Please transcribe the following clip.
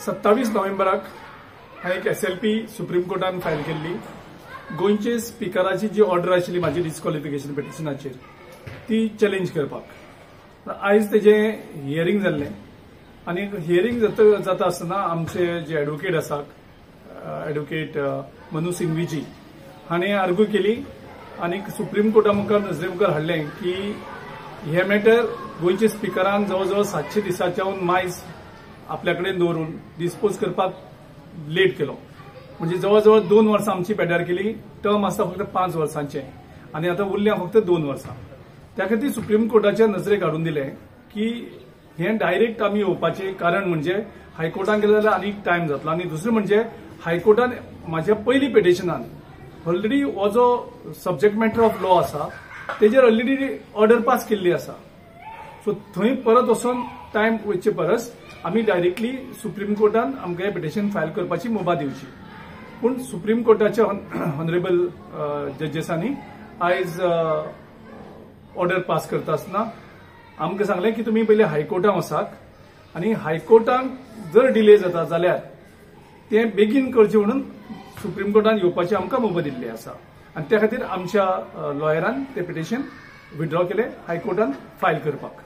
27 नोव्हेंबराक हांवें एक SLP supreme कोर्टान फायल केल्ली. गोंयचे स्पिकराची जी ऑर्डर आशिल्ली म्हाजी डिस्क्वॉलिफिकेशन पिटिशनाचेर ती चॅलेंज करपाक आयज तेजें हियरींग जाल्लें आनी हियरींग जाता आसतना आमचे जे एडवोकेट आसात एडवोकेट मनु सिंघवीजी हांणी आर्ग्यू केली आनी सुप्रीम कोर्टा मुखार नजरे मुखार हाडलें की हे मॅटर गोंयचे स्पिकरान जवळ जवळ 700 दिसाच्याहून मायज आपल्या कडेन दवरून डिस्पोज करपाक लेट केलो. म्हणजे जवळ जवळ 2 वर्सां आमची पेड्यार केली. टर्म आसता फक्त 5 वर्सांचे आनी आतां उरल्या फक्त 2 वर्सां. त्या खातीर सुप्रीम कोर्टाच्या नजरेक हाडून दिलें की हें डायरेक्ट आमी येवपाचें कारण म्हणजे हायकोर्टान गेले जाल्यार आनीक टायम जातलो आनी दुसरें म्हणजे हायकोर्टान म्हाज्या पयलीं पिटिशनान ऑलरेडी हो जो सब्जेक्ट मॅटर ऑफ लॉ आसा तेजेर ऑलरेडी ऑर्डर पास केल्ली आसा. सो थंय परत वचून टायम वयचे परस आमी डायरेक्टली सुप्रीम कोर्टान आमकां हें पिटिशन फायल करपाची मुभा दिवची. पूण सुप्रीम कोर्टाच्या ऑनरेबल जजेसांनी आयज ऑर्डर पास करता आसतना आमकां सांगलें की तुमी पयलीं हायकोर्टान वचात आनी हायकोर्टान जर डिले जाता जाल्यार तें बेगीन करचें म्हणून सुप्रीम कोर्टान येवपाची आमकां मुभा दिल्ली आसा आनी त्या खातीर आमच्या लॉयरान तें पिटिशन विड्रॉ केलें हायकोर्टान फायल करपाक.